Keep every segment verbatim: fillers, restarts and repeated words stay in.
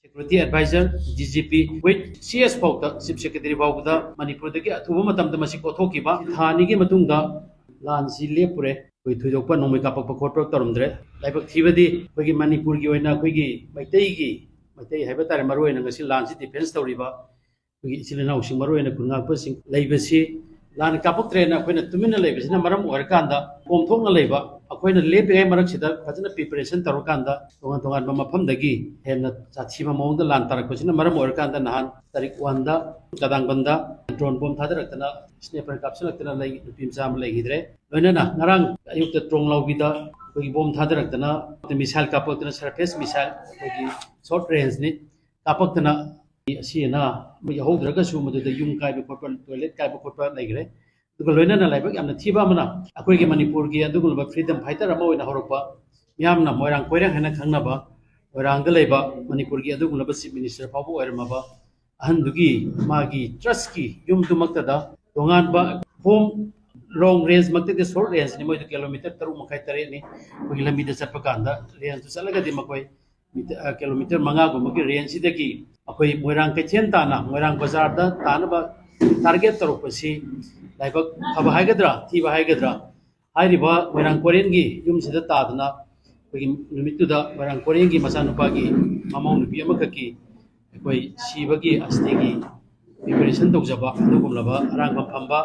Security Advisor, D G P, with C S ꯐꯥꯎꯗ, Chief Secretary ꯐꯥꯎꯕꯗ ꯃꯅꯤꯄꯨꯔꯗꯒꯤ ꯑꯊꯨꯕ ꯃꯇꯝꯗ ꯃꯁꯤ ꯀꯣꯊꯣꯛꯈꯤꯕ꯫ ꯊꯥ ꯑꯅꯤꯒꯤ ꯃꯇꯨꯡꯗ ꯂꯥꯟꯁꯤ ꯂꯦꯞꯄꯨꯔꯦ꯫ ꯑꯩꯈꯣꯏ ꯊꯣꯏꯗꯣꯛꯄ ꯅꯣꯡꯃꯩ ꯀꯥꯞꯄꯛꯄ ꯈꯣꯠꯄ ꯇꯧꯔꯝꯗ꯭ꯔꯦ꯫ ꯂꯥꯏꯕꯛ ꯊꯤꯕꯗꯤ ꯑꯩꯈꯣꯏꯒꯤ ꯃꯅꯤꯄꯨꯔꯒꯤ ꯑꯣꯏꯅ ꯑꯩꯈꯣꯏꯒꯤ ꯃꯩꯇꯩꯒꯤ, ꯃꯩꯇꯩ ꯍꯥꯏꯕ ꯇꯥꯔꯦ, ꯃꯔꯨ ꯑꯣꯏꯅ ꯉꯁꯤ ꯂꯥꯟꯁꯤ defence ꯇꯧꯔꯤꯕ ꯑꯩꯈꯣꯏꯒꯤ ꯏꯆꯤꯜ ꯏꯅꯥꯎꯁꯤꯡ, ꯃꯔꯨ ꯑꯣꯏꯅ ꯈꯨꯟ ꯉꯥꯛꯄꯁꯤꯡ ꯂꯩꯕꯁꯤ, ꯂꯥꯟ ꯀꯥꯞꯄꯛꯇ꯭ꯔꯦꯅ ꯑꯩꯈꯣꯏꯅ ꯇꯨꯃꯤꯟꯅ ꯂꯩꯕꯁꯤꯅ ꯃꯔꯝ ꯑꯣꯏꯔꯀꯥꯟꯗ, ꯀꯣꯝꯊꯣꯛꯅ ꯂꯩꯕ, ꯑꯩꯈꯣꯏꯅ ꯂꯦꯞꯄꯤꯉꯩ ꯃꯔꯛꯁꯤꯗ ꯐꯖꯅ preparation ꯇꯧꯔꯀꯥꯟꯗ ꯇꯣꯉꯥꯟ ꯇꯣꯉꯥꯟꯕ ꯃꯐꯝꯗꯒꯤ ꯍꯦꯟꯅ ꯁꯥꯊꯤꯕ ꯃꯑꯣꯡꯗ ꯂꯥꯟ ꯇꯥꯔꯛꯄꯁꯤꯅ ꯃꯔꯝ ꯑꯣꯏꯔꯀꯥꯟꯗ ꯅꯍꯥꯟ ꯇꯥꯔꯤꯛ ꯋꯥꯟꯗ ꯀꯗꯥꯡꯕꯟꯗ drone bomb ꯊꯥꯗꯔꯛꯇꯅ sniper ꯀꯥꯞꯁꯤꯜꯂꯛꯇꯅ ꯂꯩ, ꯅꯨꯄꯤ ꯃꯆꯥ ꯑꯃ ꯂꯩꯈꯤꯗ꯭ꯔꯦ꯫ ꯂꯣꯏꯅꯅ ꯉꯔꯥꯡ ꯑꯌꯨꯛꯇ ꯇ꯭ꯔꯣꯡꯂꯥꯎꯕꯤꯗ ꯑꯩꯈꯣꯏꯒꯤ bomb ꯊꯥꯗꯔꯛꯇꯅ, missile ꯀꯥꯞꯄꯛꯇꯅ, surface missile, ꯑꯩꯈꯣꯏꯒꯤ short range ꯅꯤ, ꯀꯥꯞꯄꯛꯇꯅ ꯑꯁꯤ ꯑꯅꯥ ꯑꯃ ꯌꯥꯎꯍꯧꯗ꯭ꯔꯒꯁꯨ ꯃꯗꯨꯗ ꯌꯨꯝ ꯀꯥꯏꯕ ꯈꯣꯠꯄ, toilet ꯀꯥꯏꯕ ꯈꯣꯠꯄ ꯂꯩꯈ꯭ꯔꯦ꯫ ꯑꯗꯨꯒ ꯂꯣꯏꯅꯅ ꯂꯥꯏꯕꯛ ꯌꯥꯝꯅ ꯊꯤꯕ ꯑꯃꯅ, ꯑꯩꯈꯣꯏꯒꯤ ꯃꯅꯤꯄꯨꯔꯒꯤ ꯑꯗꯨꯒꯨꯝꯂꯕ freedom fighter ꯑꯃ ꯑꯣꯏꯅ ꯍꯧꯔꯛꯄ, ꯃꯤꯌꯥꯝꯅ ꯃꯣꯏꯔꯥꯡ ꯀꯣꯏꯔꯦꯡ ꯍꯥꯏꯅ ꯈꯪꯅꯕ, ꯃꯣꯏꯔꯥꯡꯗ ꯂꯩꯕ ꯃꯅꯤꯄꯨꯔꯒꯤ ꯑꯗꯨꯒꯨꯝꯂꯕ Chief Minister ꯐꯥꯎꯕ ꯑꯣꯏꯔꯝꯃꯕ ꯑꯍꯟꯗꯨꯒꯤ ꯃꯥꯒꯤ trust ꯀꯤ ꯌꯨꯝꯗꯨꯃꯛꯇꯗ ꯇꯣꯉꯥꯟꯕ home, long range ꯃꯛꯇꯗꯤ, short range ꯅꯤ, ꯃꯣꯏꯗꯨ kilometre ꯇꯔꯨꯛ ꯃꯈꯥꯏ ꯇꯔꯦꯠꯅꯤ꯫ ꯑꯩꯈꯣꯏꯒꯤ ꯂꯝꯕꯤꯗ ꯆꯠꯄ ꯀꯥꯟꯗ range ꯇꯨ ꯆꯠꯂꯒꯗꯤ ꯃꯈꯣꯏ ꯃꯤꯇ-, ꯑ, kilometre ꯃꯉꯥꯒꯨꯝꯕꯒꯤ range ꯁꯤꯗꯒꯤ ꯑꯩꯈꯣꯏ ꯃꯣꯏꯔꯥꯡ ꯀꯩꯊꯦꯜ ꯇꯥꯅ ꯃꯣꯏꯔꯥꯡ ꯕꯖꯥꯔꯗ ꯇꯥꯅꯕ target ꯇꯧꯔꯛꯄꯁꯤ ꯂꯥꯏꯕꯛ ꯐꯕ ꯍꯥꯏꯒꯗ꯭ꯔꯥ, ꯊꯤꯕ ꯍꯥꯏꯒꯗ꯭ꯔꯥ, ꯍꯥꯏꯔꯤꯕ ꯃꯣꯏꯔꯥꯡ ꯀꯣꯔꯦꯟꯒꯤ ꯌꯨꯝꯁꯤꯗ ꯇꯥꯗꯅ ꯑꯩꯈꯣꯏꯒꯤ ꯅꯨꯃꯤꯠꯇꯨꯗ ꯃꯣꯏꯔꯥꯡ ꯀꯣꯔꯦꯟꯒꯤ ꯃꯆꯥꯅꯨꯄꯥꯒꯤ ꯃꯃꯧ ꯅꯨꯄꯤ ꯑꯃꯈꯛꯀꯤ ꯑꯩꯈꯣꯏ ꯁꯤꯕꯒꯤ ꯑꯁꯇꯤꯒꯤ preparation ꯇꯧꯖꯕ ꯑꯗꯨꯒꯨꯝꯂꯕ ꯑꯔꯥꯡꯕꯝ ꯐꯝꯕ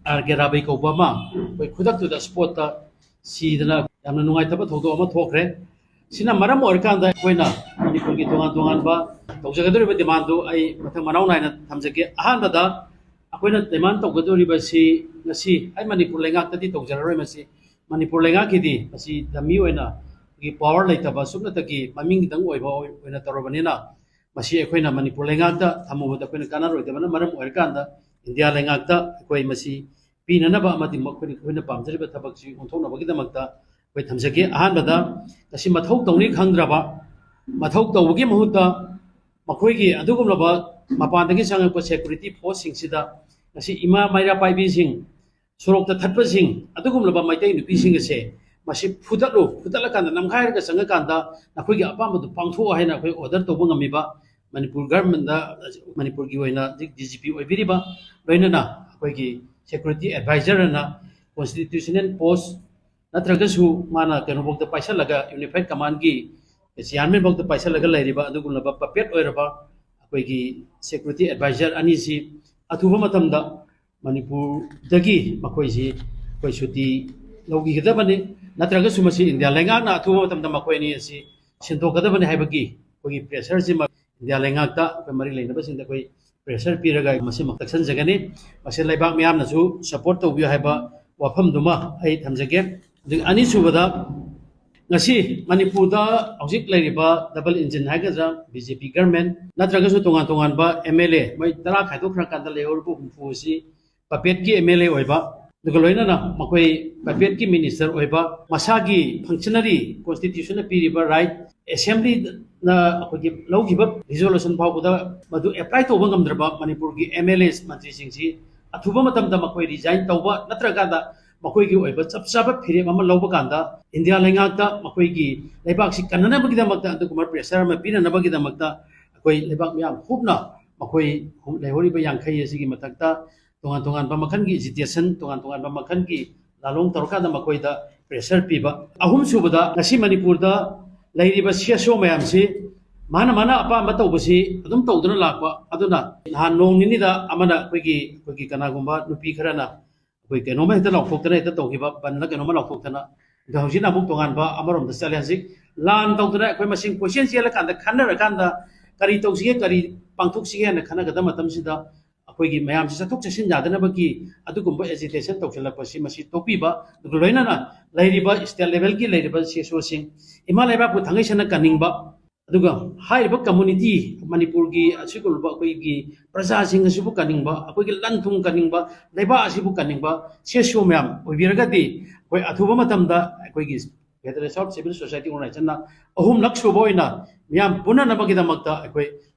ꯑꯥꯔ ꯀꯦ ꯔꯥꯕꯩ ꯀꯧꯕ ꯑꯃ ꯑꯩꯈꯣꯏ ꯈꯨꯗꯛꯇꯨꯗ spot ꯇ ꯁꯤꯗꯅ ꯌꯥꯝꯅ ꯅꯨꯡꯉꯥꯏꯇꯕ ꯊꯧꯗꯣꯛ ꯑꯃ ꯊꯣꯛꯈ꯭ꯔꯦ꯫ ꯁꯤꯅ ꯃꯔꯝ ꯑꯣꯏꯔꯀꯥꯟꯗ ꯑꯩꯈꯣꯏꯅ ꯃꯅꯤꯄꯨꯔꯒꯤ ꯇꯣꯉꯥꯟ ꯇꯣꯉꯥꯟꯕ ꯇꯧꯖꯒꯗꯧꯔꯤꯕ demand ꯗꯨ ꯑꯩ ꯃꯊꯪ ꯃꯅꯥꯎ ꯅꯥꯏꯅ ꯊꯝꯖꯒꯦ꯫ ꯑꯍꯥꯟꯕꯗ ꯑꯩꯈꯣꯏꯅ demand ꯇꯧꯒꯗꯧꯔꯤꯕꯁꯤ ꯉꯁꯤ ꯑꯩ ꯃꯅꯤꯄꯨꯔ ꯂꯩꯉꯥꯛꯇꯗꯤ ꯇꯧꯖꯔꯔꯣꯏ꯫ ꯃꯁꯤ ꯃꯅꯤꯄꯨꯔ ꯂꯩꯉꯥꯛꯀꯤꯗꯤ ꯃꯁꯤ dummy ꯑꯣꯏꯅ ꯑꯩꯈꯣꯏꯒꯤ power ꯂꯩꯇꯕ ꯁꯨꯞꯅꯇꯒꯤ ꯃꯃꯤꯡ ꯈꯤꯇꯪ ꯑꯣꯏꯕ ꯑꯣꯏꯅ ꯇꯧꯔꯕꯅꯤꯅ, ꯃꯁꯤ ꯑꯩꯈꯣꯏꯅ ꯃꯅꯤꯄꯨꯔ ꯂꯩꯉꯥꯛꯇ ꯊꯝꯃꯨꯕꯗ ꯑꯩꯈꯣꯏꯅ ꯀꯥꯟꯅꯔꯣꯏꯗꯕꯅ ꯃꯔꯝ ꯑꯣꯏꯔꯀꯥꯟꯗ ꯏꯟꯗꯤꯌꯥ ꯂꯩꯉꯥꯛꯇ ꯑꯩꯈꯣꯏ ꯃꯁꯤ ꯄꯤꯅꯅꯕ ꯑꯃꯗꯤ ꯃꯈꯣꯏꯅ, ꯑꯩꯈꯣꯏꯅ ꯄꯥꯝꯖꯔꯤꯕ ꯊꯕꯛꯁꯤ ꯑꯣꯟꯊꯣꯛꯅꯕꯒꯤꯗꯃꯛꯇ ꯑꯩꯈꯣꯏ ꯊꯝꯖꯒꯦ꯫ ꯑꯍꯥꯟꯕꯗ ꯉꯁꯤ ꯃꯊꯧ ꯇꯧꯅꯤ ꯈꯪꯗ꯭ꯔꯕ, ꯃꯊꯧ ꯇꯧꯕꯒꯤ ꯃꯍꯨꯠꯇ ꯃꯈꯣꯏꯒꯤ ꯑꯗꯨꯒꯨꯝꯂꯕ ꯃꯄꯥꯟꯗꯒꯤ ꯆꯪꯉꯛꯄ security force ꯁꯤꯡꯁꯤꯗ ꯉꯁꯤ ꯏꯃꯥ ꯃꯩꯔꯥ ꯄꯥꯏꯕꯤꯁꯤꯡ, ꯁꯣꯔꯣꯛꯇ ꯊꯠꯄꯁꯤꯡ, ꯑꯗꯨꯒꯨꯝꯂꯕ ꯃꯩꯇꯩ ꯅꯨꯄꯤꯁꯤꯡ ꯑꯁꯦ ꯃꯁꯤ ꯐꯨꯗꯠꯂꯨ, ꯐꯨꯗꯠꯂꯀꯥꯟꯗ ꯅꯝꯈꯥꯏꯔꯒ ꯆꯪꯉꯀꯥꯟꯗ ꯅꯈꯣꯏꯒꯤ ꯑꯄꯥꯝꯕꯗꯨ ꯄꯥꯡꯊꯣꯛꯑꯣ ꯍꯥꯏꯅ ꯑꯩꯈꯣꯏ ꯑꯣꯔꯗꯔ ꯇꯧꯕ ꯉꯝꯃꯤꯕ ꯃꯅꯤꯄꯨꯔ ꯒꯔꯃꯦꯟꯗ, ꯃꯅꯤꯄꯨꯔꯒꯤ ꯑꯣꯏꯅ ꯍꯧꯖꯤꯛ ꯗꯤ ꯖꯤ ꯄꯤ ꯑꯣꯏꯕꯤꯔꯤꯕ, ꯂꯣꯏꯅꯅ ꯑꯩꯈꯣꯏꯒꯤ ꯁꯦꯀ꯭ꯌꯨꯔꯤꯇꯤ ꯑꯦꯗꯚꯥꯏꯖꯔ ꯑꯅ ꯀꯣꯟꯁꯇꯤꯇ꯭ꯌꯨꯁꯅꯦꯜ ꯄꯣꯁ ꯅꯠꯇ꯭ꯔꯒꯁꯨ ꯃꯥꯅ ꯀꯩꯅꯣꯐꯥꯎꯗ ꯄꯥꯏꯁꯜꯂꯒ, ꯌꯨꯅꯤꯐꯥꯏꯠ ꯀꯃꯥꯟꯒꯤ ꯆꯤꯌꯥꯔꯃꯦꯟꯐꯥꯎꯗ ꯄꯥꯏꯁꯜꯂꯒ ꯂꯩꯔꯤꯕ ꯑꯗꯨꯒꯨꯝꯂꯕ ꯄꯄꯦꯠ ꯑꯣꯏꯔꯕ ꯑꯩꯈꯣꯏꯒꯤ ꯁꯦꯀ꯭ꯌꯨꯔꯤꯇꯤ ꯑꯦꯗꯚꯥꯏꯖꯔ ꯑꯅꯤꯁꯤ ꯑꯊꯨꯕ ꯃꯇꯝꯗ ꯃꯅꯤꯄꯨꯔꯗꯒꯤ ꯃꯈꯣꯏꯁꯤ ꯑꯩꯈꯣꯏ ꯁꯨꯇꯤ ꯂꯧꯈꯤꯒꯗꯕꯅꯤ, ꯅꯠꯇ꯭ꯔꯒꯁꯨ ꯃꯁꯤ ꯏꯟꯗꯤꯌꯥ ꯂꯩꯉꯥꯛꯅ ꯑꯊꯨꯕ ꯃꯇꯝꯗ ꯃꯈꯣꯏ ꯑꯅꯤ ꯑꯁꯤ ꯁꯤꯟꯗꯣꯛꯀꯗꯕꯅꯤ ꯍꯥꯏꯕꯒꯤ ꯑꯩꯈꯣꯏꯒꯤ ꯄ꯭ꯔꯦꯁꯔꯁꯤꯃ ꯏꯟꯗꯤꯌꯥ ꯂꯩꯉꯥꯛꯇ ꯑꯩꯈꯣꯏ ꯃꯔꯤ ꯂꯩꯅꯕꯁꯤꯡꯗ ꯑꯩꯈꯣꯏ ꯄ꯭ꯔꯦꯁꯔ ꯄꯤꯔꯒ ꯃꯁꯤꯃꯛ ꯇꯛꯁꯟꯖꯒꯅꯤ꯫ ꯃꯁꯤ ꯂꯩꯕꯥꯛ ꯃꯤꯌꯥꯝꯅꯁꯨ ꯁꯄꯣꯔꯠ ꯇꯧꯕꯤꯌꯨ ꯍꯥꯏꯕ ꯋꯥꯐꯝꯗꯨꯃ ꯑꯩ ꯊꯝꯖꯒꯦ꯫ ꯑꯗꯨꯒ ꯑꯅꯤꯁꯨꯕꯗ, ꯉꯁꯤ ꯃꯅꯤꯄꯨꯔꯗ ꯍꯧꯖꯤꯛ ꯂꯩꯔꯤꯕ ꯗꯕꯜ ꯏꯟꯖꯤꯟ ꯍꯥꯏꯒꯗ꯭ꯔꯥ, ꯕꯤ ꯖꯦ ꯄꯤ ꯒꯔꯃꯦꯟ ꯅꯠꯇ꯭ꯔꯒꯁꯨ ꯇꯣꯉꯥꯟ ꯇꯣꯉꯥꯟꯕ ꯑꯦꯝ ꯑꯦꯜ ꯑꯦ, ꯃꯣꯏ ꯇꯔꯥ ꯈꯥꯏꯗꯣꯛꯈ꯭ꯔꯀꯥꯟꯗ ꯂꯩꯍꯧꯔꯤꯕ ꯍꯨꯝꯐꯨ ꯑꯁꯤ ꯄꯄꯦꯠꯀꯤ ꯑꯦꯝ ꯑꯦꯜ ꯑꯦ ꯑꯣꯏꯕ, ꯑꯗꯨꯒ ꯂꯣꯏꯅꯅ ꯃꯈꯣꯏ ꯄꯄꯦꯠꯀꯤ ꯃꯤꯅꯤꯁꯇꯔ ꯑꯣꯏꯕ, ꯃꯁꯥꯒꯤ ꯐꯪꯁꯅꯔꯤ, ꯀꯣꯟꯁꯇꯤꯇ꯭ꯌꯨꯁꯟꯅ ꯄꯤꯔꯤꯕ ꯔꯥꯏꯠ, ꯑꯦꯁꯦꯝꯕ꯭ꯂꯤꯅ ꯑꯩꯈꯣꯏꯒꯤ ꯂꯧꯈꯤꯕ ꯔꯤꯖꯣꯂꯨꯁꯟ ꯐꯥꯎꯕꯗ ꯃꯗꯨ ꯑꯦꯄ꯭ꯂꯥꯏ ꯇꯧꯕ ꯉꯝꯗ꯭ꯔꯕ ꯃꯅꯤꯄꯨꯔꯒꯤ ꯑꯦꯝ ꯑꯦꯜ ꯑꯦ ꯃꯟꯇ꯭ꯔꯤꯁꯤꯡꯁꯤ ꯑꯊꯨꯕ ꯃꯇꯝꯗ ꯃꯈꯣꯏ ꯔꯤꯖꯥꯏꯟ ꯇꯧꯕ ꯅꯠꯇ꯭ꯔꯀꯥꯟꯗ ꯃꯈꯣꯏꯒꯤ ꯑꯣꯏꯕ ꯆꯞ ꯆꯥꯕ ꯐꯤꯔꯦꯞ ꯑꯃ ꯂꯧꯕ ꯀꯥꯟꯗ ꯏꯟꯗꯤꯌꯥ ꯂꯩꯉꯥꯛꯇ ꯃꯈꯣꯏꯒꯤ ꯂꯩꯕꯥꯛꯁꯤ ꯀꯟꯅꯅꯕꯒꯤꯗꯃꯛꯇ ꯑꯗꯨꯒꯨꯝꯕ ꯄ꯭ꯔꯦꯁꯔ ꯑꯃ ꯄꯤꯅꯅꯕꯒꯤꯗꯃꯛꯇ ꯑꯩꯈꯣꯏ ꯂꯩꯕꯥꯛ ꯃꯤꯌꯥꯝ ꯄꯨꯝꯅ ꯃꯈꯣꯏ ꯂꯩꯍꯧꯔꯤꯕ ꯌꯥꯡꯈꯩ ꯑꯁꯤꯒꯤ ꯃꯊꯛꯇ ꯇꯣꯉꯥꯟ ꯇꯣꯉꯥꯟꯕ ꯃꯈꯜꯒꯤ ꯑꯦꯖꯤꯇꯦꯁꯟ, ꯇꯣꯉꯥꯟ ꯇꯣꯉꯥꯟꯕ ꯃꯈꯜꯒꯤ ꯂꯥꯂꯣꯡ ꯇꯧꯔꯀꯥꯟꯗ ꯃꯈꯣꯏꯗ ꯄ꯭ꯔꯦꯁꯔ ꯄꯤꯕ꯫ ꯑꯍꯨꯝꯁꯨꯕꯗ, ꯉꯁꯤ ꯃꯅꯤꯄꯨꯔꯗ ꯂꯩꯔꯤꯕ ꯁꯤ ꯑꯦꯁ ꯑꯣ ꯃꯌꯥꯝꯁꯤ ꯃꯥꯅ ꯃꯥꯅ ꯑꯄꯥꯝꯕ ꯇꯧꯕꯁꯤ ꯑꯗꯨꯝ ꯇꯧꯗꯨꯅ ꯂꯥꯛꯄ꯫ ꯑꯗꯨꯅ ꯅꯍꯥꯟ ꯅꯣꯡ ꯅꯤꯅꯤꯗ ꯑꯃꯅ ꯑꯩꯈꯣꯏꯒꯤ, ꯑꯩꯈꯣꯏꯒꯤ ꯀꯅꯥꯒꯨꯝꯕ ꯅꯨꯄꯤ ꯈꯔꯅ ꯑꯩꯈꯣꯏ ꯀꯩꯅꯣꯝꯃ ꯍꯦꯛꯇ ꯂꯥꯎꯊꯣꯛꯇꯅ ꯍꯦꯛꯇ ꯇꯧꯈꯤꯕ, ꯕꯟꯗ ꯀꯩꯅꯣꯝꯃ ꯂꯥꯎꯊꯣꯛꯇꯅ꯫ ꯑꯗꯣ ꯍꯧꯖꯤꯛꯅ ꯑꯃꯨꯛ ꯇꯣꯉꯥꯟꯕ ꯑꯃꯔꯣꯝꯗ ꯆꯠꯂꯦ꯫ ꯍꯧꯖꯤꯛ ꯂꯥꯟ ꯇꯧꯗꯅ ꯑꯩꯈꯣꯏ ꯃꯁꯦꯟ ꯀꯣꯏꯆꯦꯟ ꯆꯦꯜꯂꯀꯥꯟꯗ ꯈꯟꯅꯔꯀꯥꯟꯗ ꯀꯔꯤ ꯇꯧꯁꯤꯒꯦ, ꯀꯔꯤ ꯄꯥꯡꯊꯣꯛꯁꯤꯒꯦ ꯍꯥꯏꯅ ꯈꯟꯅꯒꯗꯕ ꯃꯇꯝꯁꯤꯗ ꯑꯩꯈꯣꯏꯒꯤ ꯃꯌꯥꯝꯁꯤ ꯆꯠꯊꯣꯛ ꯆꯠꯁꯤꯟ ꯌꯥꯗꯅꯕꯒꯤ ꯑꯗꯨꯒꯨꯝꯕ ꯑꯦꯖꯤꯇꯦꯁꯟ ꯇꯧꯁꯤꯜꯂꯛꯄꯁꯤ ꯃꯁꯤ ꯇꯣꯛꯄꯤꯕ, ꯑꯗꯨꯒ ꯂꯣꯏꯅꯅ ꯂꯩꯔꯤꯕ ꯁ꯭ꯇꯦꯠ ꯂꯦꯚꯦꯜꯒꯤ ꯂꯩꯔꯤꯕ ꯁꯤ ꯑꯦꯁ ꯑꯣꯁꯤꯡ, ꯏꯃꯥ ꯂꯩꯕꯥꯛꯄꯨ ꯊꯥꯡꯒꯩ ꯁꯦꯡꯅ ꯀꯟꯅꯤꯡꯕ, ꯑꯗꯨꯒ ꯍꯥꯏꯔꯤꯕ ꯀꯝꯃꯨꯅꯤꯇꯤ, ꯃꯅꯤꯄꯨꯔꯒꯤ ꯑꯁꯤꯒꯨꯝꯂꯕ ꯑꯩꯈꯣꯏꯒꯤ ꯄ꯭ꯔꯖꯥꯁꯤꯡ ꯑꯁꯤꯕꯨ ꯀꯟꯅꯤꯡꯕ, ꯑꯩꯈꯣꯏꯒꯤ ꯂꯟ ꯊꯨꯝ ꯀꯟꯅꯤꯡꯕ, ꯂꯩꯕꯥꯛ ꯑꯁꯤꯕꯨ ꯀꯟꯅꯤꯡꯕ ꯁꯤ ꯑꯦꯁ ꯑꯣ ꯃꯌꯥꯝ ꯑꯣꯏꯕꯤꯔꯒꯗꯤ, ꯑꯩꯈꯣꯏ ꯑꯊꯨꯕ ꯃꯇꯝꯗ ꯑꯩꯈꯣꯏꯒꯤ Federation of Civil Society Organization ꯅ ꯑꯍꯨꯝꯂꯛ ꯁꯨꯕ ꯑꯣꯏꯅ ꯃꯤꯌꯥꯝ ꯄꯨꯟꯅꯅꯕꯒꯤꯗꯃꯛꯇ ꯑꯩꯈꯣꯏ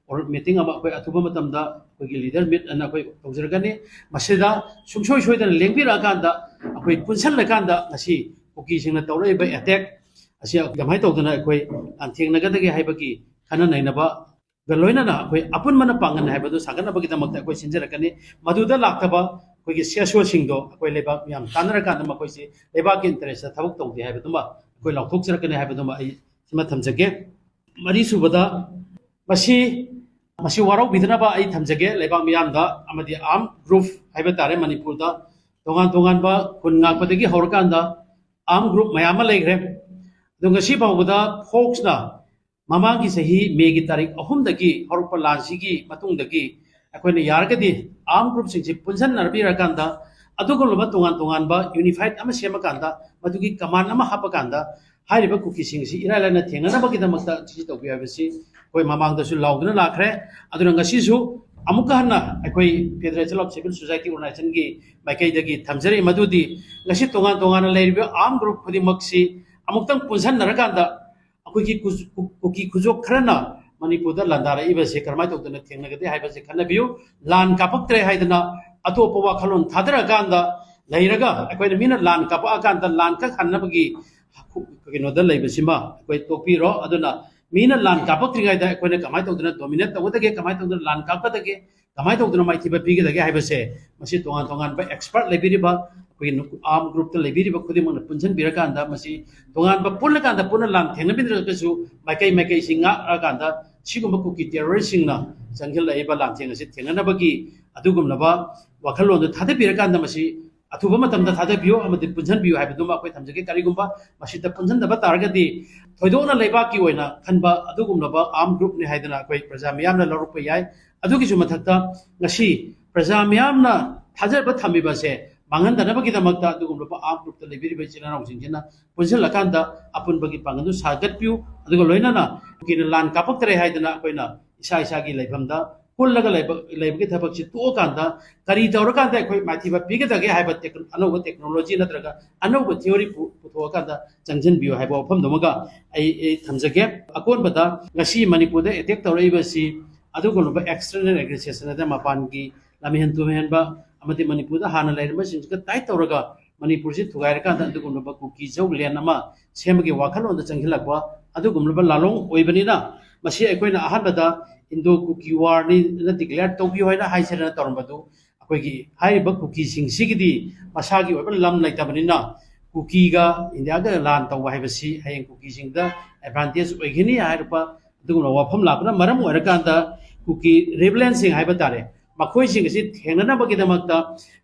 ꯃꯤꯇꯤꯡ ꯑꯃ ꯑꯩꯈꯣꯏ ꯑꯊꯨꯕ ꯃꯇꯝꯗ ꯑꯩꯈꯣꯏꯒꯤ ꯂꯤꯗꯔ ꯃꯤꯠ ꯑꯅ ꯑꯩꯈꯣꯏ ꯇꯧꯖꯔꯒꯅꯤ꯫ ꯃꯁꯤꯗ ꯁꯨꯡꯁꯣꯏ ꯁꯣꯏꯗꯅ ꯂꯦꯡꯕꯤꯔꯛꯑꯀꯥꯟꯗ ꯑꯩꯈꯣꯏ ꯄꯨꯟꯁꯤꯜꯂꯀꯥꯟꯗ ꯉꯁꯤ ꯀꯨꯀꯤꯁꯤꯡꯅ ꯇꯧꯔꯛꯏꯕ ꯑꯦꯇꯦꯛ ꯑꯁꯤ ꯀꯃꯥꯏꯅ ꯇꯧꯗꯅ ꯑꯩꯈꯣꯏ ꯂꯥꯟꯊꯦꯡꯅꯒꯗꯒꯦ ꯍꯥꯏꯕꯒꯤ ꯈꯟꯅ ꯅꯩꯅꯕꯒ ꯂꯣꯏꯅꯅ ꯑꯩꯈꯣꯏ ꯑꯄꯨꯟꯕꯅ ꯄꯥꯡꯒꯜ ꯍꯥꯏꯕꯗꯨ ꯁꯥꯒꯠꯅꯕꯒꯤꯗꯃꯛꯇ ꯑꯩꯈꯣꯏ ꯁꯤꯟꯖꯔꯛꯀꯅꯤ꯫ ꯃꯗꯨꯗ ꯂꯥꯛꯇꯕ ꯑꯩꯈꯣꯏꯒꯤ ꯁꯤ ꯑꯦꯁ ꯑꯣꯁꯤꯡꯗꯣ ꯑꯩꯈꯣꯏ ꯂꯩꯕꯥꯛ ꯃꯤꯌꯥꯝ ꯇꯥꯟꯅꯔꯀꯥꯟꯗ ꯃꯈꯣꯏꯁꯤ ꯂꯩꯕꯥꯛꯀꯤ ꯏꯟꯇꯔꯦꯁꯇ ꯊꯕꯛ ꯇꯧꯗꯦ ꯍꯥꯏꯕꯗꯨꯃ ꯑꯩꯈꯣꯏ ꯂꯥꯎꯊꯣꯛꯆꯔꯛꯀꯅꯤ ꯍꯥꯏꯕꯗꯨꯃ ꯑꯩ ꯁꯤꯃ ꯊꯝꯖꯒꯦ꯫ ꯃꯔꯤꯁꯨꯕꯗ, ꯃꯁꯤ, ꯃꯁꯤ ꯋꯥꯔꯧꯕꯤꯗꯅꯕ ꯑꯩ ꯊꯝꯖꯒꯦ ꯂꯩꯕꯥꯛ ꯃꯤꯌꯥꯝꯗ ꯑꯃꯗꯤ ꯑꯥꯔꯝ ꯒ꯭ꯔꯨꯞ ꯍꯥꯏꯕ ꯇꯥꯔꯦ, ꯃꯅꯤꯄꯨꯔꯗ ꯇꯣꯉꯥꯟ ꯇꯣꯉꯥꯟꯕ ꯈꯨꯟ ꯉꯥꯛꯄꯗꯒꯤ ꯍꯧꯔꯀꯥꯟꯗ ꯑꯥꯔꯝ ꯒ꯭ꯔꯨꯞ ꯃꯌꯥꯝ ꯑꯃ ꯂꯩꯈ꯭ꯔꯦ꯫ ꯑꯗꯣ ꯉꯁꯤ ꯐꯥꯎꯕꯗ ꯐꯣꯛꯁꯅ ꯃꯃꯥꯡꯒꯤ ꯆꯍꯤ ꯃꯦꯒꯤ ꯇꯥꯔꯤꯛ ꯑꯍꯨꯝꯗꯒꯤ ꯍꯧꯔꯛꯄ ꯂꯥꯟꯁꯤꯒꯤ ꯃꯇꯨꯡꯗꯒꯤ ꯑꯩꯈꯣꯏꯅ ꯌꯥꯔꯒꯗꯤ ꯑꯥꯔꯝ ꯒ꯭ꯔꯨꯞꯁꯤꯡꯁꯤ ꯄꯨꯟꯁꯤꯟꯅꯕꯤꯔꯀꯥꯟꯗ ꯑꯗꯨꯒꯨꯝꯂꯕ ꯇꯣꯉꯥꯟ ꯇꯣꯉꯥꯟꯕ ꯌꯨꯅꯤꯐꯥꯏꯠ ꯑꯃ ꯁꯦꯝꯃꯀꯥꯟꯗ ꯃꯗꯨꯒꯤ ꯀꯃꯥꯟ ꯑꯃ ꯍꯥꯞꯄꯀꯥꯟꯗ ꯍꯥꯏꯔꯤꯕ ꯀꯨꯀꯤꯁꯤꯡ ꯑꯁꯤ ꯏꯔꯥꯏ ꯂꯥꯏꯅ ꯊꯦꯡꯅꯅꯕꯒꯤꯗꯃꯛꯇ ꯁꯤ ꯇꯧꯕꯤꯌꯨ ꯍꯥꯏꯕꯁꯤ ꯑꯩꯈꯣꯏ ꯃꯃꯥꯡꯗꯁꯨ ꯂꯥꯎꯗꯨꯅ ꯂꯥꯛꯈ꯭ꯔꯦ꯫ ꯑꯗꯨꯅ ꯉꯁꯤꯁꯨ ꯑꯃꯨꯛꯀ ꯍꯟꯅ ꯑꯩꯈꯣꯏ Federation of Civil Society Organizationꯒꯤ ꯃꯥꯏꯀꯩꯗꯒꯤ ꯊꯝꯖꯔꯤ, ꯃꯗꯨꯗꯤ ꯉꯁꯤ ꯇꯣꯉꯥꯟ ꯇꯣꯉꯥꯟꯅ ꯂꯩꯔꯤꯕ ꯑꯥꯔꯝ ꯒ꯭ꯔꯨꯞ ꯈꯨꯗꯤꯡꯃꯛꯁꯤ ꯑꯃꯨꯛꯇꯪ ꯄꯨꯟꯁꯤꯟꯅꯔꯀꯥꯟꯗ ꯑꯩꯈꯣꯏꯒꯤ ꯀꯨ-, ꯀꯨ-, ꯀꯨꯀꯤ ꯈꯨꯖꯣꯞ ꯈꯔꯅ ꯃꯅꯤꯄꯨꯔꯗ ꯂꯥꯟꯗꯥꯔꯛꯏꯕꯁꯦ ꯀꯔꯝꯍꯥꯏꯅ ꯇꯧꯗꯅ ꯊꯦꯡꯅꯒꯗꯦ ꯍꯥꯏꯕꯁꯦ ꯈꯟꯅꯕꯤꯌꯨ꯫ ꯂꯥꯟ ꯀꯥꯞꯄꯛꯇ꯭ꯔꯦ ꯍꯥꯏꯗꯅ ꯑꯇꯣꯞꯄ ꯋꯥꯈꯜꯂꯣꯟ ꯊꯥꯗꯔꯀꯥꯟꯗ ꯂꯩꯔꯒ ꯑꯩꯈꯣꯏꯅ ꯃꯤꯅ ꯂꯥꯟ ꯀꯥꯞꯄꯛꯑꯀꯥꯟꯗ ꯂꯥꯟ ꯀꯛꯍꯟꯅꯕꯒꯤ ꯀꯩꯅꯣꯗ ꯂꯩꯕꯁꯤꯃ ꯑꯩꯈꯣꯏ ꯇꯣꯛꯄꯤꯔꯣ꯫ ꯑꯗꯨꯅ ꯃꯤꯅ ꯂꯥꯟ ꯀꯥꯞꯄꯛꯇ꯭ꯔꯤꯉꯩꯗ ꯑꯩꯈꯣꯏꯅ ꯀꯃꯥꯏꯅ ꯇꯧꯗꯅ ꯗꯣꯃꯤꯅꯦꯠ ꯇꯧꯒꯗꯒꯦ, ꯀꯃꯥꯏꯅ ꯇꯧꯗꯅ ꯂꯥꯟ ꯀꯥꯞꯀꯗꯒꯦ, ꯀꯃꯥꯏꯅ ꯇꯧꯗꯅ ꯃꯥꯏꯊꯤꯕ ꯄꯤꯒꯗꯒꯦ ꯍꯥꯏꯕꯁꯦ ꯃꯁꯤ ꯇꯣꯉꯥꯟ ꯇꯣꯉꯥꯟꯕ ꯑꯦꯛꯁꯄꯔꯠ ꯂꯩꯕꯤꯔꯤꯕ ꯑꯩꯈꯣꯏꯒꯤ ꯑꯥꯔꯝ ꯒ꯭ꯔꯨꯞꯇ ꯂꯩꯕꯤꯔꯤꯕ ꯈꯨꯗꯤꯡꯃꯛꯅ ꯄꯨꯟꯁꯤꯟꯕꯤꯔꯀꯥꯟꯗ ꯃꯁꯤ ꯇꯣꯉꯥꯟꯕ ꯄꯨꯜꯂꯀꯥꯟꯗ ꯄꯨꯟꯅ ꯂꯥꯟ ꯊꯦꯡꯅꯃꯤꯟꯅꯔꯒꯁꯨ ꯃꯥꯏꯀꯩ ꯃꯥꯏꯀꯩꯁꯤ ꯉꯥꯛꯂꯀꯥꯟꯗ ꯁꯤꯒꯨꯝꯕ ꯀꯨꯀꯤ ꯇꯦꯔꯣꯔꯤꯁꯁꯤꯡꯅ ꯆꯪꯁꯤꯜꯂꯛꯏꯕ ꯂꯥꯟꯊꯦꯡ ꯑꯁꯤ ꯊꯦꯡꯅꯅꯕꯒꯤ ꯑꯗꯨꯒꯨꯝꯂꯕ ꯋꯥꯈꯜꯂꯣꯟꯗꯨ ꯊꯥꯗꯕꯤꯔꯀꯥꯟꯗ ꯃꯁꯤ ꯑꯊꯨꯕ ꯃꯇꯝꯗ ꯊꯥꯗꯕꯤꯌꯨ ꯑꯃꯗꯤ ꯄꯨꯟꯁꯤꯟꯕꯤꯌꯨ ꯍꯥꯏꯕꯗꯨꯃ ꯑꯩꯈꯣꯏ ꯊꯝꯖꯒꯦ꯫ ꯀꯔꯤꯒꯨꯝꯕ ꯃꯁꯤꯗ ꯄꯨꯟꯁꯤꯟꯗꯕ ꯇꯥꯔꯒꯗꯤ ꯊꯣꯏꯗꯣꯛꯅ ꯂꯩꯕꯥꯛꯀꯤ ꯑꯣꯏꯅ ꯈꯟꯕ ꯑꯗꯨꯒꯨꯝꯂꯕ ꯑꯥꯔꯝ ꯒ꯭ꯔꯨꯞꯅꯤ ꯍꯥꯏꯗꯅ ꯑꯩꯈꯣꯏ ꯄ꯭ꯔꯖꯥ ꯃꯤꯌꯥꯝꯅ ꯂꯧꯔꯛꯄ ꯌꯥꯏ꯫ ꯑꯗꯨꯒꯤꯁꯨ ꯃꯊꯛꯇ ꯉꯁꯤ ꯄ꯭ꯔꯖꯥ ꯃꯤꯌꯥꯝꯅ ꯊꯥꯖꯕ ꯊꯝꯃꯤꯕꯁꯦ ꯃꯥꯡꯍꯟꯗꯅꯕꯒꯤꯗꯃꯛꯇ ꯑꯗꯨꯒꯨꯝꯂꯕ ꯑꯥꯔꯝ ꯒ꯭ꯔꯨꯞꯇ ꯂꯩꯕꯤꯔꯤꯕ ꯏꯆꯤꯜ ꯏꯅꯥꯎꯁꯤꯡꯁꯤꯅ ꯄꯨꯟꯁꯤꯜꯂꯀꯥꯟꯗ ꯑꯄꯨꯟꯕꯒꯤ ꯄꯥꯡꯒꯜꯗꯨ ꯁꯥꯒꯠꯄꯤꯌꯨ꯫ ꯑꯗꯨꯒ ꯂꯣꯏꯅꯅ ꯀꯨꯀꯤꯅ ꯂꯥꯟ ꯀꯥꯞꯄꯛꯇ꯭ꯔꯦ ꯍꯥꯏꯗꯅ ꯑꯩꯈꯣꯏꯅ ꯏꯁꯥ ꯏꯁꯥꯒꯤ ꯂꯩꯐꯝꯗ ꯀꯨꯜꯂꯒ ꯂꯩꯕ, ꯂꯩꯕꯒꯤ ꯊꯕꯛꯁꯤ ꯇꯣꯛꯑꯀꯥꯟꯗ ꯀꯔꯤ ꯇꯧꯔꯀꯥꯟꯗ ꯑꯩꯈꯣꯏ ꯃꯥꯏꯊꯤꯕ ꯄꯤꯒꯗꯒꯦ ꯍꯥꯏꯕ ꯇꯦꯛ-, ꯑꯅꯧꯕ ꯇꯦꯛꯅꯣꯂꯣꯖꯤ ꯅꯠꯇ꯭ꯔꯒ ꯑꯅꯧꯕ ꯊꯤꯑꯣꯔꯤ ꯄꯨ-, ꯄꯨꯊꯣꯛꯑꯀꯥꯟꯗ ꯆꯪꯁꯤꯟꯕꯤꯌꯨ ꯍꯥꯏꯕ ꯋꯥꯐꯝꯗꯨꯃꯒ ꯑꯩ, ꯑꯩ ꯊꯝꯖꯒꯦ꯫ ꯑꯀꯣꯟꯕꯗ ꯉꯁꯤ ꯃꯅꯤꯄꯨꯔꯗ ꯑꯦꯇꯦꯛ ꯇꯧꯔꯛꯏꯕꯁꯤ ꯑꯗꯨꯒꯨꯝꯂꯕ ꯑꯦꯛꯁꯇꯔꯅꯦꯜ ꯑꯦꯒ꯭ꯔꯦꯁꯟ ꯑꯗ ꯃꯄꯥꯟꯒꯤ ꯂꯝꯍꯦꯟ ꯇꯨꯍꯦꯟꯕ ꯑꯃꯗꯤ ꯃꯅꯤꯄꯨꯔꯗ ꯍꯥꯟꯅ ꯂꯩꯔꯝꯕꯁꯤꯡꯁꯤꯒ ꯇꯥꯏꯠ ꯇꯧꯔꯒ ꯃꯅꯤꯄꯨꯔꯁꯤ ꯊꯨꯒꯥꯏꯔꯀꯥꯟꯗ ꯑꯗꯨꯒꯨꯝꯂꯕ ꯀꯨꯀꯤ ꯖꯧ ꯂꯦꯟ ꯑꯃ ꯁꯦꯝꯕꯒꯤ ꯋꯥꯈꯜꯂꯣꯟꯗ ꯆꯪꯁꯤꯜꯂꯛꯄ ꯑꯗꯨꯒꯨꯝꯂꯕ ꯂꯥꯂꯣꯡ ꯑꯣꯏꯕꯅꯤꯅ, ꯃꯁꯤ ꯑꯩꯈꯣꯏꯅ ꯑꯍꯥꯟꯕꯗ ꯏꯟꯗꯣ ꯀꯨꯀꯤ ꯋꯥꯔꯅꯤ ꯅ ꯗꯤꯀ꯭ꯂꯦꯌꯔ ꯇꯧꯕꯤꯌꯨ ꯍꯥꯏꯅ ꯍꯥꯏꯁꯤꯔꯅ ꯇꯧꯔꯝꯕꯗꯨ, ꯑꯩꯈꯣꯏꯒꯤ ꯍꯥꯏꯔꯤꯕ ꯀꯨꯀꯤꯁꯤꯡꯁꯤꯒꯤꯗꯤ ꯃꯁꯥꯒꯤ ꯑꯣꯏꯕ ꯂꯝ ꯂꯩꯇꯕꯅꯤꯅ, ꯀꯨꯀꯤꯒ ꯏꯟꯗꯤꯌꯥꯒ ꯂꯥꯟ ꯇꯧꯕ ꯍꯥꯏꯕꯁꯤ ꯍꯌꯦꯡ ꯀꯨꯀꯤꯁꯤꯡꯗ ꯑꯦꯗꯚꯥꯟꯇꯦꯖ ꯑꯣꯏꯒꯅꯤ ꯍꯥꯏꯔꯛꯄ ꯑꯗꯨꯒꯨꯝꯕ ꯋꯥꯐꯝ ꯂꯥꯛꯄꯅ ꯃꯔꯝ ꯑꯣꯏꯔꯀꯥꯟꯗ, ꯀꯨꯀꯤ ꯔꯤꯕꯦꯂꯦꯟꯁꯤꯡ ꯍꯥꯏꯕ ꯇꯥꯔꯦ, ꯃꯈꯣꯏꯁꯤꯡ ꯑꯁꯤ ꯊꯦꯡꯅꯅꯕꯒꯤꯗꯃꯛꯇ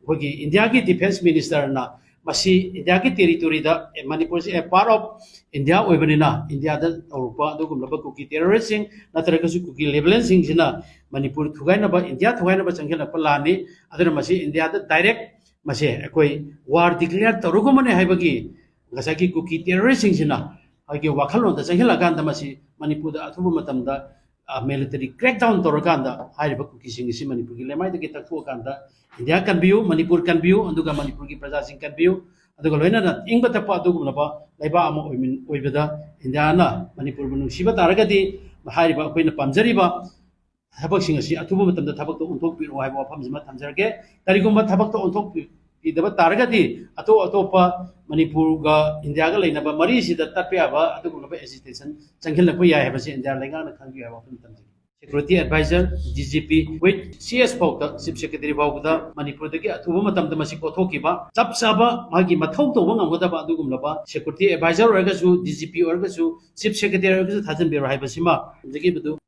ꯑꯩꯈꯣꯏꯒꯤ ꯏꯟꯗꯤꯌꯥꯒꯤ ꯗꯤꯐꯦꯟꯁ ꯃꯤꯅꯤꯁꯇꯔꯅ ꯃꯁꯤ ꯏꯟꯗꯤꯌꯥꯒꯤ ꯇꯦꯔꯤꯇꯣꯔꯤꯗ, ꯑꯦ, ꯃꯅꯤꯄꯨꯔꯁꯤ ꯑꯦ ꯄꯥꯔꯠ ꯑꯣꯐ ꯏꯟꯗꯤꯌꯥ ꯑꯣꯏꯕꯅꯤꯅ, ꯏꯟꯗꯤꯌꯥꯗ ꯇꯧꯔꯛꯄ ꯑꯗꯨꯒꯨꯝꯂꯕ ꯀꯨꯀꯤ ꯇꯦꯔꯣꯔꯤꯁꯁꯤꯡ ꯅꯠꯇ꯭ꯔꯒꯁꯨ ꯀꯨꯀꯤ ꯔꯤꯕꯦꯂꯦꯟꯁꯤꯡꯁꯤꯅ ꯃꯅꯤꯄꯨꯔ ꯊꯨꯒꯥꯏꯅꯕ, ꯏꯟꯗꯤꯌꯥ ꯊꯨꯒꯥꯏꯅꯕ ꯆꯪꯁꯤꯜꯂꯛꯄ ꯂꯥꯟꯅꯤ꯫ ꯑꯗꯨꯅ ꯃꯁꯤ ꯏꯟꯗꯤꯌꯥꯗ ꯗꯥꯏꯔꯦꯛ ꯃꯁꯦ ꯑꯩꯈꯣꯏ ꯋꯥꯔ ꯗꯤꯀ꯭ꯂꯦꯌꯔ ꯇꯧꯔꯒꯨꯝꯕꯅꯦ ꯍꯥꯏꯕꯒꯤ ꯉꯁꯥꯏꯒꯤ ꯀꯨꯀꯤ ꯇꯦꯔꯣꯔꯤꯁꯁꯤꯡꯁꯤꯅ ꯑꯩꯈꯣꯏꯒꯤ ꯋꯥꯈꯜꯂꯣꯟꯗ ꯆꯪꯁꯤꯜꯂꯀꯥꯟꯗ ꯃꯁꯤ ꯃꯅꯤꯄꯨꯔꯗ ꯑꯊꯨꯕ ꯃꯇꯝꯗ ꯃꯤꯂꯤꯇꯔꯤ ꯀ꯭ꯔꯦꯛ ꯗꯥꯎꯟ ꯇꯧꯔꯀꯥꯟꯗ ꯍꯥꯏꯔꯤꯕ ꯀꯨꯀꯤꯁꯤꯡ ꯑꯁꯤ ꯃꯅꯤꯄꯨꯔꯒꯤ ꯂꯩꯃꯥꯏꯗꯒꯤ ꯇꯛꯊꯣꯛꯑꯀꯥꯟꯗ ꯏꯟꯗꯤꯌꯥ ꯀꯟꯕꯤꯌꯨ, ꯃꯅꯤꯄꯨꯔ ꯀꯟꯕꯤꯌꯨ, ꯑꯗꯨꯒ ꯃꯅꯤꯄꯨꯔꯒꯤ ꯄ꯭ꯔꯖꯥꯁꯤꯡ ꯀꯟꯕꯤꯌꯨ, ꯑꯗꯨꯒ ꯂꯣꯏꯅꯅ ꯏꯪꯕ ꯇꯞꯄ ꯑꯗꯨꯒꯨꯝꯂꯕ ꯂꯩꯕꯥꯛ ꯑꯃ ꯑꯣꯏꯃꯤꯟ-, ꯑꯣꯏꯕꯗ ꯏꯟꯗꯤꯌꯥꯅ ꯃꯅꯤꯄꯨꯔꯕꯨ ꯅꯨꯡꯁꯤꯕ ꯇꯥꯔꯒꯗꯤ, ꯍꯥꯏꯔꯤꯕ ꯑꯩꯈꯣꯏꯅ ꯄꯥꯝꯖꯔꯤꯕ ꯊꯕꯛꯁꯤꯡ ꯑꯁꯤ ꯑꯊꯨꯕ ꯃꯇꯝꯗ ꯊꯕꯛꯇ ꯑꯣꯟꯊꯣꯛꯄꯤꯔꯛꯑꯣ ꯍꯥꯏꯕ ꯋꯥꯐꯝꯁꯤꯃ ꯊꯝꯖꯔꯒꯦ꯫ ꯀꯔꯤꯒꯨꯝꯕ ꯊꯕꯛꯇ ꯑꯣꯟꯊꯣꯛꯄꯤꯗꯕ ꯇꯥꯔꯒꯗꯤ, ꯑꯇꯣꯞ ꯑꯇꯣꯞꯄ ꯃꯅꯤꯄꯨꯔꯒ ꯏꯟꯗꯤꯌꯥꯒ ꯂꯩꯅꯕ ꯃꯔꯤꯁꯤꯗ ꯇꯠꯄ ꯌꯥꯕ ꯑꯗꯨꯒꯨꯝꯂꯕ ꯑꯦꯖꯤꯇꯦꯁꯟ ꯆꯪꯁꯤꯜꯂꯛꯄ ꯌꯥꯏ ꯍꯥꯏꯕꯁꯤ ꯏꯟꯗꯤꯌꯥ ꯂꯩꯉꯥꯛꯅ ꯈꯪꯕꯤꯌꯨ ꯍꯥꯏꯕ ꯋꯥꯐꯝ ꯊꯝꯖꯒꯦ꯫ Security adviser, D G P, with C S ꯐꯥꯎꯗ, ꯆꯤꯐ ꯁꯦꯀ꯭ꯔꯦꯇꯔꯤ ꯐꯥꯎꯕꯗ ꯃꯅꯤꯄꯨꯔꯗꯒꯤ ꯑꯊꯨꯕ ꯃꯇꯝꯗ ꯃꯁꯤ ꯀꯣꯛꯊꯣꯛꯈꯤꯕ, ꯆꯞ ꯆꯥꯕ ꯃꯥꯒꯤ ꯃꯊꯧ ꯇꯧꯕ ꯉꯝꯒꯗꯕ ꯑꯗꯨꯒꯨꯝꯂꯕ ꯁꯦꯀ꯭ꯌꯨꯔꯤꯇꯤ ꯑꯦꯗꯚꯥꯏꯖꯔ ꯑꯣꯏꯔꯒꯁꯨ, ꯗꯤ ꯖꯤ ꯄꯤ ꯑꯣꯏꯔꯒꯁꯨ, ꯆꯤꯐ ꯁꯦꯀ꯭ꯔꯦꯇꯔꯤ ꯑꯣꯏꯔꯒꯁꯨ ꯊꯥꯖꯤꯟꯕꯤꯔꯣ ꯍꯥꯏꯕꯁꯤꯃ ꯊꯝꯖꯒꯦ꯫